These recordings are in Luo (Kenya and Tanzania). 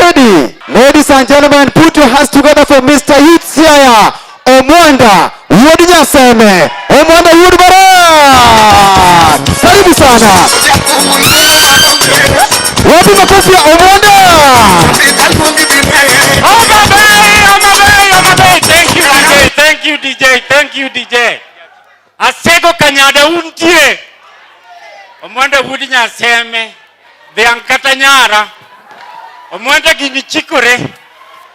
ready? Ladies and gentlemen, put your hands together for Mr. Youth Siaya Omwanda Wuod Nyaseme, Omwanda Wuod Barak. Karibu sana. Wapi makofi ya Omwanda? Homa Bay, Homa Bay, Homa Bay. Thank you DJ, thank you DJ, thank you DJ. Asego Kanyada untie. Omwanda wuod Nyaseme, dhiang' kata nyara. Omwanda gini chikore.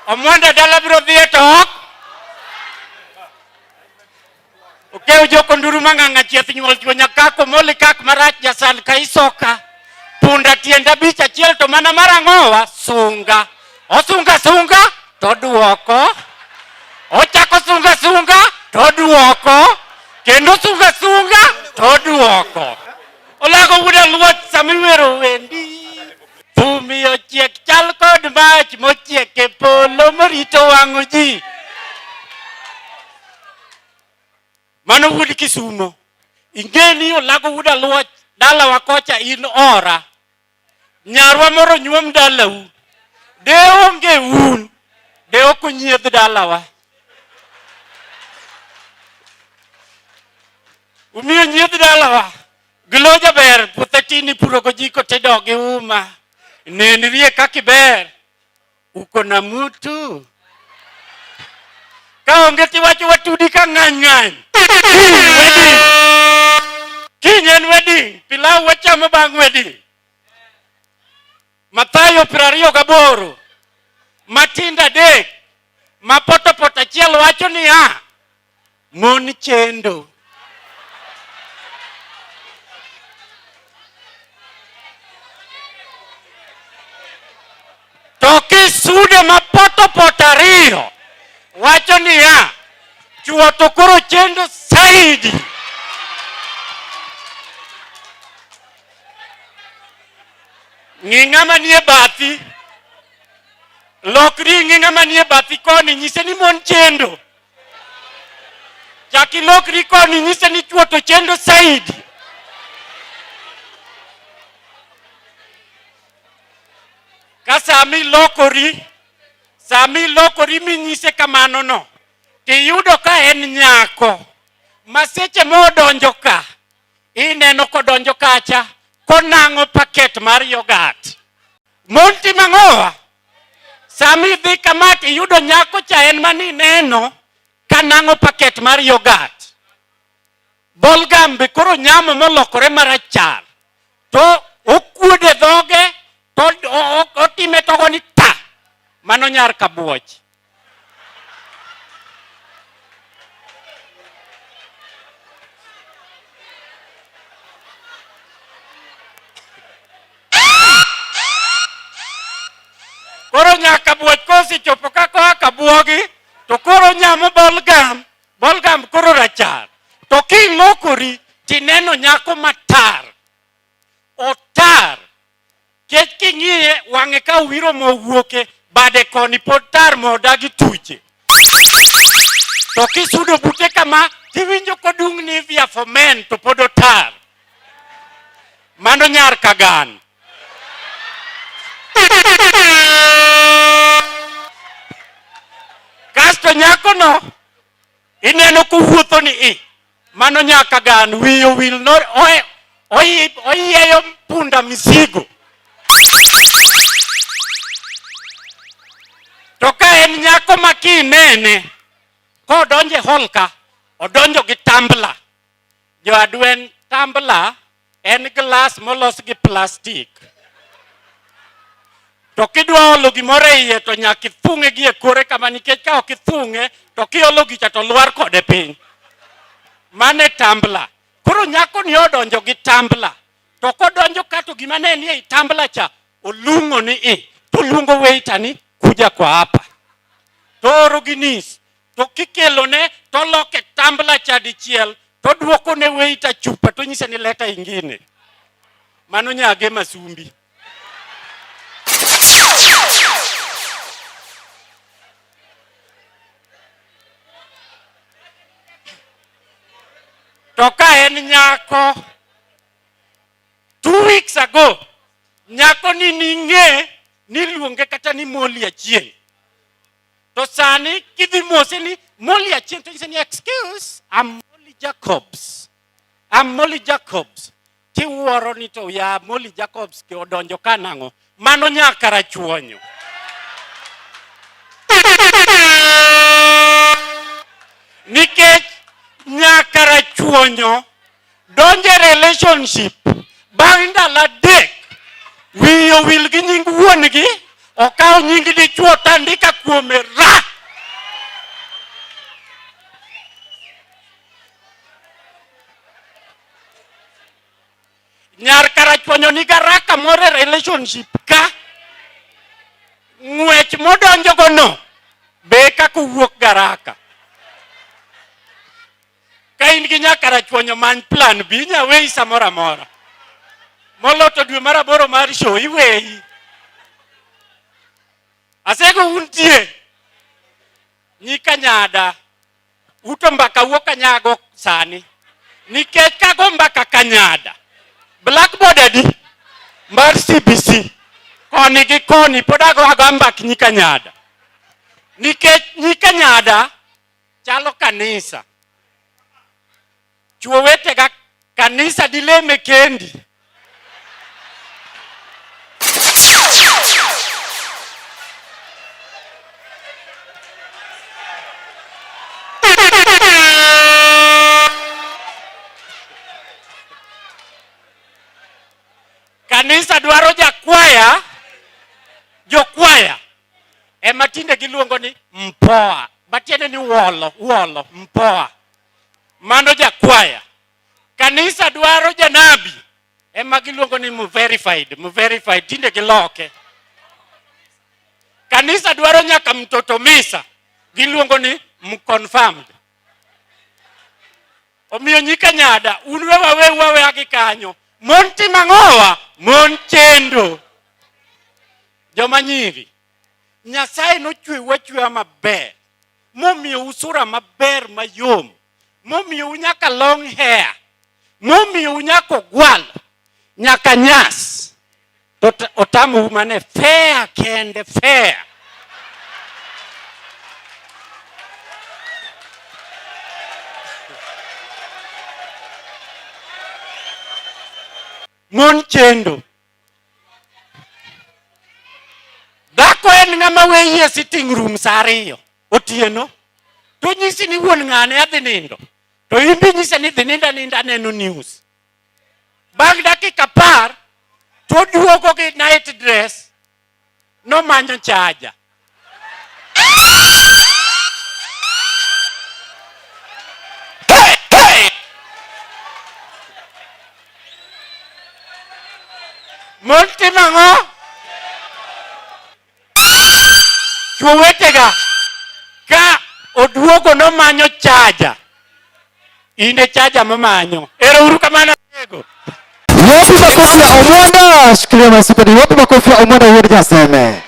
Omwanda dala biro dhiye to ok. Okew joko nduru mang'ang'a chieth nyuol chuo nyakako moli kak marach jasan ka isoka. Punda tiende abich achiel to mana mar ang'owa sunga. Osunga sunga to duoko. Ochako sunga sunga to duoko. Kendo sunga sunga to duoko. Olago wuod Aluoch sama iwero wendi. Thumi ochiek chal kod mach mochiek e polo morito wang'o ji. Mano wuod Kisumo. Ing'e ni Olago wuod Aluoch dalawa kocha in ora. Nyarwa moro nyuom dalau. De onge un, de ok onyiedh dalawa. Umiyo nyiedh dalawa. Glo jaber, puothe tin ipuro gojiko tido gi uma. Nenrie kaka iber. Uko na mutu. Ka onge tiwacho watudi ka ng'any ng'any. Kiny wedding. Kiny en wedding. Pilau wachamo bang' wedding. Mathayo 28 matindo adek ma potopoto achiel wacho niya mon chendo. To kisude ma potopoto ariyo wacho niya chuo to koro chendo saidi. Ng'i ng'ama nie bathi. Lokri ing'i ng'ama nie bathi koni nyise ni mon chendo. Chak ilokri koni nyise ni chuo to chendo saidi. Ka sama ilokori, sama ilokori minyise kamano no, tiyudo ka en nyako ma seche modonjo ka ineno kodonjo kacha konang'o paket mar yogat. Mon timo ang'owa? Sama idhi kama to iyudo nyako cha en mane ineno ka nang'o paket mar yogat. Bolgam be koro nyamo molokore marachar. To okuode dhoge to otime togo ni ta. Mano nyar kabuoch. Koro nyaka buoch kosechopo ka koa kabuogi to koro nyamo bolgam, bolgam koro rachar. To kilokori tineno nyako matar, otar Kech king'iye wang'e ka owiro mo wuoke bade koni pod tar mo odagi tuche. To kisudo bute kama tiwinjo kodung' Nivea for men to pod otar. Mano nyar Kagan. Kasto nyakono ineno kowuotho ni i Mano nyaka gan wiye owil no oyieyo punda misigo. To ka en nyako ma kinene kodonjo e hall ka, odonjo gi tambla. Jo adwen tambla en glass molos gi plastic. To kidwa olo gimoro e iye to nyaka ithung'e gi e kore kama nikech ka ok ithung'e to kiolo gicha to lwar kode piny. Mano e tambla. Koro nyako ni odonjo gi tambla. To kodonjo ka to gima ne nie i tambla cha olung'o ni i to oluongo waiter ni kuja kwa hapa. To oro gi nis to kikelone to oloke tambla cha dichiel to duoko ne waiter chupa to nyise ni leta ingine. Mano nyage masumbi. To ka en nyako 2 weeks ago nyako ni ning'e Niluonge kata ni Molly Achieng'. To sani kidhi mose ni Molly Achieng' to nyise ni excuse, I'm Molly Jacobs. I'm Molly Jacobs. Tiwuoro ni to ya Molly Jacobs ke odonjo ka nang'o? Mano nyaka rachuonyo. Nikech nyaka rachuonyo donjo e relationship bang' ndalo adek wiye owil gi nying wuon-gi okawo nying dichuo tandika kuome ra nyar karachuonyo ni garaka moro e relationship ka ng'wech modonjogono be kaka owuok garaka Ka in gi nyakarachuonyo many plan B, inya weyi samoro amora. Molo to dwe mar aboro mar show iweyi. Asego untie. Nyika nyada. Uto mbaka wuok kanyago sani. Nikech kago mbaka kanyada. Blackboard adi? Mar CBC. Koni gi koni pod ago ago mbak nyika nyada. Nikech nyika nyada Chalo kanisa. Chuo wetega kanisa dileme kendi. Kanisa dwaro jakwaya, jokwaya ema tinde giluongo ni mpoa, matiende ni wolo, wolo, mpoa. Mano jakwaya. Kanisa dwaro janabi ema giluongo ni mverified, mverified, tinde giloke. Kanisa dwaro nyaka mtoto misa, giluongo ni mconfirmed. Omiyo nyika nyada, un we wawe waweya gi kanyo. Mon timo ang'owa? Mon chendo. Joma nyiri, Nyasaye nochweu achweya maber, momiyou sura maber mayom, momiyou nyaka long hair, momiyou nyaka ogwal, nyaka nyas. To otamou mane fair kende fair. Mon chendo. Dhako en ng'ama weyi e sitting room sa ariyo otieno to nyisi ni wuon ng'ane adhi nindo to in be nyise ni dhi nindo aninda aneno news. Bang' dakika apar to oduogo gi night dress nomanyo chaja. Hey, hey! Mon timo ang'o? Chwo wetega, ka oduogo nomanyo chaja, in e chaja momanyo. Ero uru kamano. Wapi makofi ya Omwanda? Shikilia masuka ni wapi makofi ya Omwanda wuod Nyaseme?